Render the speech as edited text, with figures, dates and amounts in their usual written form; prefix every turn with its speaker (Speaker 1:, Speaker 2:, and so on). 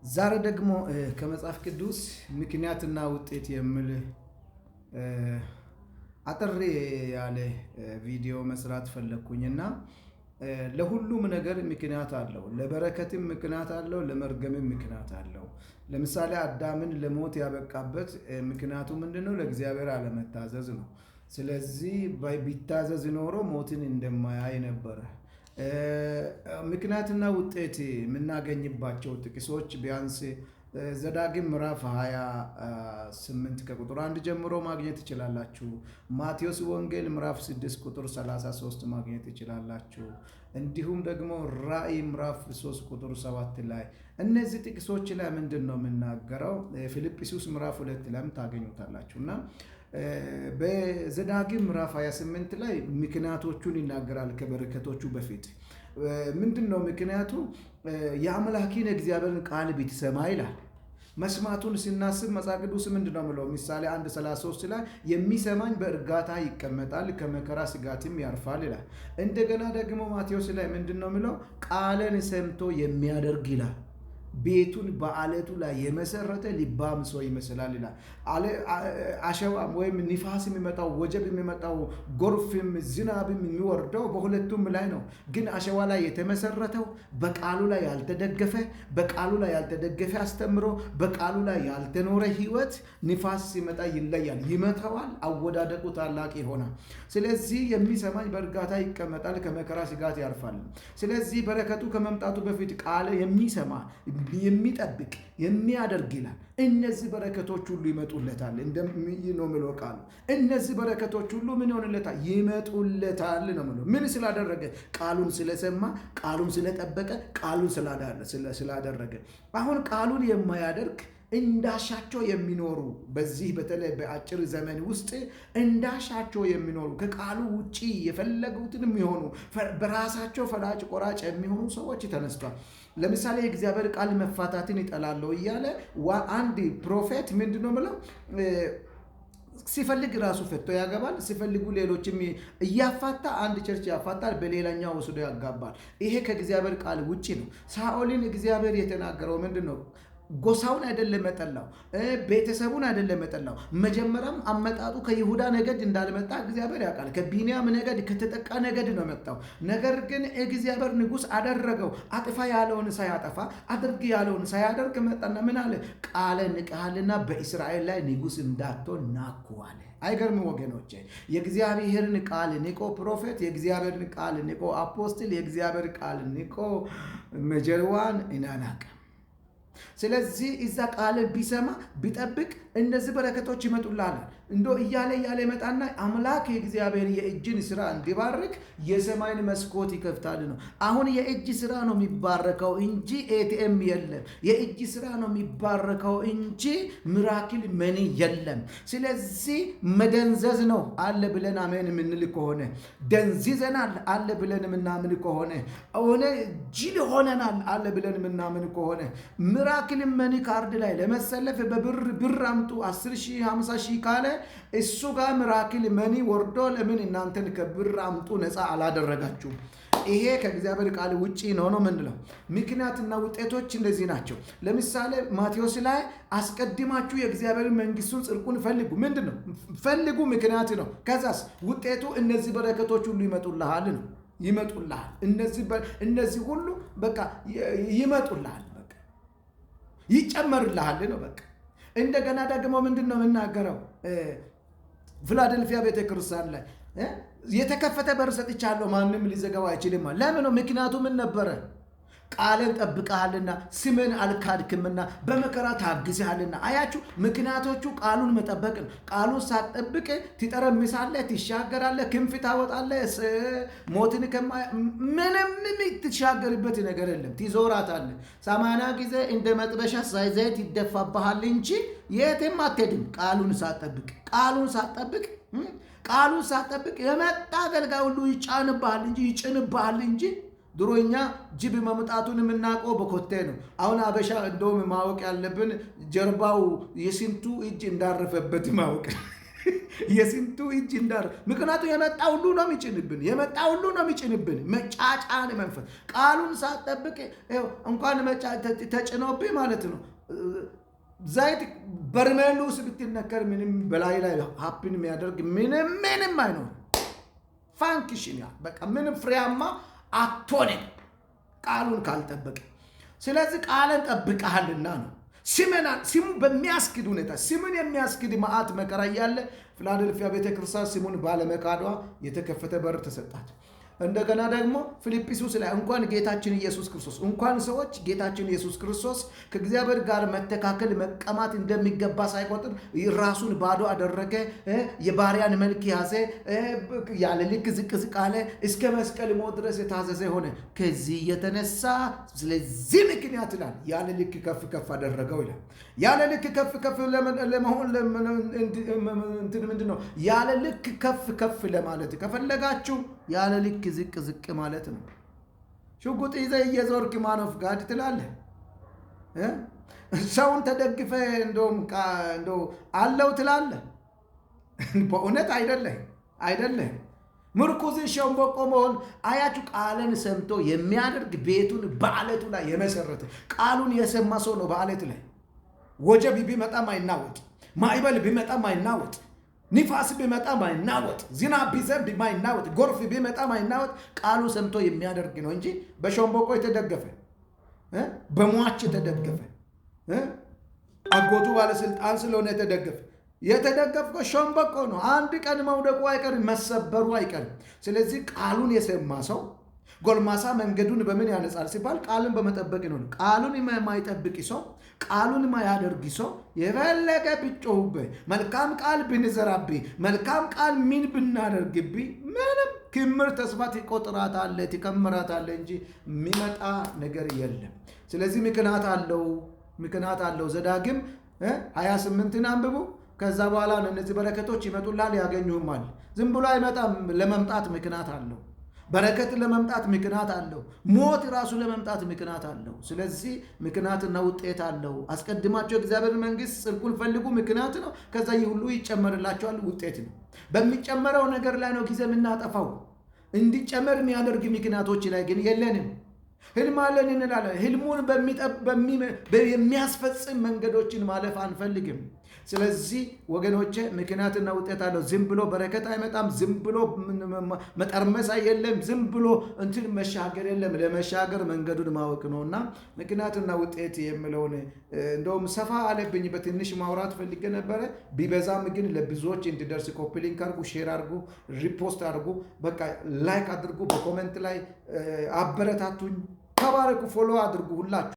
Speaker 1: ዛሬ ደግሞ ከመጽሐፍ ቅዱስ ምክንያትና ውጤት የሚል አጠር ያለ ቪዲዮ መስራት ፈለግኩኝና ለሁሉም ነገር ምክንያት አለው። ለበረከትም ምክንያት አለው፣ ለመርገምም ምክንያት አለው። ለምሳሌ አዳምን ለሞት ያበቃበት ምክንያቱ ምንድነው? ለእግዚአብሔር አለመታዘዝ ነው። ስለዚህ ቢታዘዝ ኖሮ ሞትን እንደማያይ ነበረ። ምክንያትና ውጤት የምናገኝባቸው ጥቅሶች ቢያንስ ዘዳግም ምዕራፍ 28 ከቁጥር 1 ጀምሮ ማግኘት ትችላላችሁ። ማቴዎስ ወንጌል ምዕራፍ 6 ቁጥር 33 ማግኘት ትችላላችሁ። እንዲሁም ደግሞ ራእይ ምዕራፍ 3 ቁጥር 7 ላይ እነዚህ ጥቅሶች ላይ ምንድን ነው የምናገረው? ፊልጵስዩስ ምዕራፍ 2 ላይም ታገኙታላችሁ። እና በዘዳግም ምዕራፍ 28 ላይ ምክንያቶቹን ይናገራል። ከበረከቶቹ በፊት ምንድን ነው ምክንያቱ? የአምላክህን እግዚአብሔርን ቃል ብትሰማ ይላል። መስማቱን ስናስብ መጽሐፍ ቅዱስ ምንድን ነው የሚለው? ምሳሌ 1:33 ላይ የሚሰማኝ በእርጋታ ይቀመጣል፣ ከመከራ ስጋትም ያርፋል ይላል። እንደገና ደግሞ ማቴዎስ ላይ ምንድን ነው የሚለው? ቃልን ሰምቶ የሚያደርግ ይላል። ቤቱን በአለቱ ላይ የመሰረተ ልባም ሰው ይመስላል ይላል። አሸዋም ወይም ንፋስ የሚመጣው፣ ወጀብ የሚመጣው፣ ጎርፍም ዝናብም የሚወርደው በሁለቱም ላይ ነው። ግን አሸዋ ላይ የተመሰረተው፣ በቃሉ ላይ ያልተደገፈ፣ በቃሉ ላይ ያልተደገፈ አስተምሮ፣ በቃሉ ላይ ያልተኖረ ሕይወት ንፋስ ሲመጣ ይለያል፣ ይመታዋል፣ አወዳደቁ ታላቅ ይሆናል። ስለዚህ የሚሰማኝ በእርጋታ ይቀመጣል፣ ከመከራ ስጋት ያርፋል። ስለዚህ በረከቱ ከመምጣቱ በፊት ቃል የሚሰማ፣ የሚጠብቅ፣ የሚያደርግ ይላል። እነዚህ በረከቶች ሁሉ ይመጡለታል ነው የሚለው ቃሉ። እነዚህ በረከቶች ሁሉ ምን ይሆንለታል? ይመጡለታል ነው የሚለው። ምን ስላደረገ? ቃሉን ስለሰማ፣ ቃሉን ስለጠበቀ፣ ቃሉን ስላደረገ። አሁን ቃሉን የማያደርግ፣ እንዳሻቸው የሚኖሩ፣ በዚህ በተለይ በአጭር ዘመን ውስጥ እንዳሻቸው የሚኖሩ፣ ከቃሉ ውጪ የፈለጉትን የሚሆኑ፣ በራሳቸው ፈላጭ ቆራጭ የሚሆኑ ሰዎች ተነስቷል። ለምሳሌ የእግዚአብሔር ቃል መፋታትን ይጠላለሁ እያለ አንድ prophet ምንድን ነው የምለው? ሲፈልግ ራሱ ፈቶ ያገባል። ሲፈልጉ ሌሎችም እያፋታ አንድ church ያፋታል፣ በሌላኛው ወስዶ ያጋባል። ይሄ ከእግዚአብሔር ቃል ውጪ ነው። ሳኦልን እግዚአብሔር የተናገረው ምንድን ነው? ጎሳውን አይደለም የጠላው፣ ቤተሰቡን አይደለም የጠላው። መጀመሪያም አመጣጡ ከይሁዳ ነገድ እንዳልመጣ እግዚአብሔር ያውቃል። ከቢንያም ነገድ፣ ከተጠቃ ነገድ ነው የመጣው። ነገር ግን እግዚአብሔር ንጉሥ አደረገው። አጥፋ ያለውን ሳያጠፋ፣ አድርግ ያለውን ሳያደርግ መጣና ምን አለ? ቃሌን ንቀሃልና በእስራኤል ላይ ንጉሥ እንዳትሆን ናቅኩህ አለ። አይገርም ወገኖቼ? የእግዚአብሔርን ቃል ንቆ prophet፣ የእግዚአብሔርን ቃል ንቆ apostle፣ የእግዚአብሔር ቃል ንቆ major one እናናቀ። ስለዚህ እዛ ቃልን ቢሰማ፣ ቢጠብቅ እነዚህ በረከቶች ይመጡልሃል። እንዶ እያለ እያለ ይመጣና አምላክ የእግዚአብሔር የእጅን ስራ እንዲባርክ የሰማይን መስኮት ይከፍታል ነው። አሁን የእጅ ስራ ነው የሚባረከው እንጂ ATM የለም። የእጅ ስራ ነው የሚባረከው እንጂ miracle money የለም። ስለዚህ መደንዘዝ ነው አለ ብለን አሜን የምንል ከሆነ፣ ደንዝዘናል አለ ብለን የምናምን ከሆነ፣ ሆነ ጅል ሆነናል አለ ብለን የምናምን ከሆነ፣ miracle money ካርድ ላይ ለመሰለፍ በብር ብር አምጡ 10 ሺህ 50 ሺህ ካለ እሱ ጋር miracle money ወርዶ ለምን እናንተን ከብር አምጡ ነፃ አላደረጋችሁም? ይሄ ከእግዚአብሔር ቃል ውጪ ነው ነው ምንለው። ምክንያትና ውጤቶች እንደዚህ ናቸው። ለምሳሌ ማቴዎስ ላይ አስቀድማችሁ የእግዚአብሔር መንግስቱን ጽድቁን ፈልጉ። ምንድን ነው ፈልጉ? ምክንያት ነው። ከዛስ ውጤቱ እነዚህ በረከቶች ሁሉ ይመጡልሃል ነው፣ ይመጡልሃል። እነዚህ ሁሉ በቃ ይመጡልሃል፣ በቃ ይጨመርልሃል ነው በቃ። እንደገና ደግሞ ምንድን ነው የምናገረው? ፊላደልፊያ ቤተክርስቲያን ላይ የተከፈተ በር ሰጥቻለሁ፣ ማንም ሊዘጋው አይችልም። ለምን? ምክንያቱ ምን ነበረ? ቃልን ጠብቀሃልና፣ ስምን አልካድክምና፣ በመከራ ታግዘሃልና። አያችሁ፣ ምክንያቶቹ ቃሉን መጠበቅ ነው። ቃሉን ሳትጠብቅ ትጠረምሳለህ፣ ትሻገራለህ፣ ክንፍ ታወጣለህ። ሞትን ምንም የምትሻገርበት ነገር የለም። ትዞራታለህ። 80 ጊዜ እንደ መጥበሻ ዘይት ይደፋብሃል እንጂ የትም አትሄድም። ቃሉን ሳትጠብቅ፣ ቃሉን ሳትጠብቅ፣ ቃሉን ሳትጠብቅ የመጣ አገልጋይ ሁሉ ይጫንብሃል እንጂ፣ ይጭንብሃል እንጂ። ድሮ እኛ ጅብ መምጣቱን የምናውቀው በኮቴ ነው። አሁን አበሻ እንደውም ማወቅ ያለብን ጀርባው የስንቱ እጅ እንዳረፈበት ማወቅ። የስንቱ እጅ እንዳር። ምክንያቱ የመጣ ሁሉ ነው የሚጭንብን፣ የመጣ ሁሉ ነው የሚጭንብን። መጫጫን መንፈስ ቃሉን ሳትጠብቅ እንኳን ተጭኖብህ ማለት ነው። ዘይት በርሜሉ ውስጥ ብትነከር ምንም በላይ ላይ happen የሚያደርግ ምንም ምንም አይኖርም። Function ያ በቃ ምንም ፍሬያማ አትሆንም ቃሉን ካልጠበቀ። ስለዚህ ቃልን ጠብቀሃልና ነው። ስሙ በሚያስክድ ሁኔታ ስሙን የሚያስክድ መዓት መከራ እያለ ፊላደልፊያ ቤተክርስቲያን ስሙን ባለመካዷ የተከፈተ በር ተሰጣት። እንደገና ደግሞ ፊልጵስዩስ ላይ እንኳን ጌታችን ኢየሱስ ክርስቶስ፣ እንኳን ሰዎች፣ ጌታችን ኢየሱስ ክርስቶስ ከእግዚአብሔር ጋር መተካከል መቀማት እንደሚገባ ሳይቆጥር ራሱን ባዶ አደረገ፣ የባሪያን መልክ ያዘ፣ ያለ ልክ ዝቅ ዝቅ አለ፣ እስከ መስቀል ሞት ድረስ የታዘዘ ሆነ። ከዚህ የተነሳ ስለዚህ ምክንያት ይላል ያለ ልክ ከፍ ከፍ አደረገው ይላል። ያለ ልክ ከፍ ከፍ ለመሆን እንትን ምንድን ነው? ያለ ልክ ከፍ ከፍ ለማለት ከፈለጋችሁ ያለ ልክ ዝቅ ዝቅ ማለት ነው። ሽጉጥ ይዘህ እየዞርክ man of God ትላለህ። ሰውን ተደግፈ እንደውም እንደው አለው ትላለህ። በእውነት አይደለህም፣ አይደለህም። ምርኩዝ ሸምበቆ መሆን አያችሁ። ቃልን ሰምቶ የሚያደርግ ቤቱን በአለቱ ላይ የመሰረተ፣ ቃሉን የሰማ ሰው ነው። በአለት ላይ ወጀብ ቢመጣም አይናወጥ፣ ማዕበል ቢመጣም አይናወጥ፣ ንፋስ ቢመጣም አይናወጥ፣ ዝናብ ቢዘንብ ማይናወጥ፣ ጎርፍ ቢመጣም አይናወጥ። ቃሉ ሰምቶ የሚያደርግ ነው እንጂ በሸምበቆ የተደገፈ፣ በሟች የተደገፈ፣ አጎቱ ባለስልጣን ስለሆነ የተደገፈ፣ የተደገፍከው ሸምበቆ ነው። አንድ ቀን መውደቁ አይቀርም፣ መሰበሩ አይቀርም። ስለዚህ ቃሉን የሰማ ሰው፣ ጎልማሳ መንገዱን በምን ያነጻል ሲባል ቃሉን በመጠበቅ ነው። ቃሉን የማይጠብቅ ሰው፣ ቃሉን የማያደርግ ሰው የፈለገ ብጮሁብህ፣ መልካም ቃል ብንዘራብህ፣ መልካም ቃል ምን ብናደርግብህ ምንም ክምር ተስፋ ትቆጥራታለህ፣ ትከምራታለህ እንጂ የሚመጣ ነገር የለም። ስለዚህ ምክንያት አለው፣ ምክንያት አለው። ዘዳግም 28ን አንብቡ። ከዛ በኋላ እነዚህ በረከቶች ይመጡልሃል፣ ያገኙህማል። ዝም ብሎ አይመጣም። ለመምጣት ምክንያት አለው። በረከት ለመምጣት ምክንያት አለው። ሞት ራሱ ለመምጣት ምክንያት አለው። ስለዚህ ምክንያትና ውጤት አለው። አስቀድማችሁ የእግዚአብሔር መንግስት ጽድቁን ፈልጉ፣ ምክንያት ነው። ከዛ ይህ ሁሉ ይጨመርላችኋል፣ ውጤት ነው። በሚጨመረው ነገር ላይ ነው ጊዜ የምናጠፋው። እንዲጨመር የሚያደርግ ምክንያቶች ላይ ግን የለንም። ህልም አለን እንላለን። ህልሙን የሚያስፈጽም መንገዶችን ማለፍ አንፈልግም። ስለዚህ ወገኖቼ ምክንያትና ውጤት አለው። ዝም ብሎ በረከት አይመጣም። ዝም ብሎ መጠርመስ የለም። ዝም ብሎ እንትን መሻገር የለም። ለመሻገር መንገዱን ማወቅ ነው እና ምክንያትና ውጤት የሚለውን እንደውም ሰፋ አለብኝ፣ በትንሽ ማውራት ፈልጌ ነበረ። ቢበዛም ግን ለብዙዎች እንዲደርስ copy link አድርጉ፣ share አድርጉ፣ repost አድርጉ፣ በቃ like አድርጉ፣ በ comment ላይ አበረታቱኝ። ተባረኩ። Follow አድርጉ ሁላችሁ።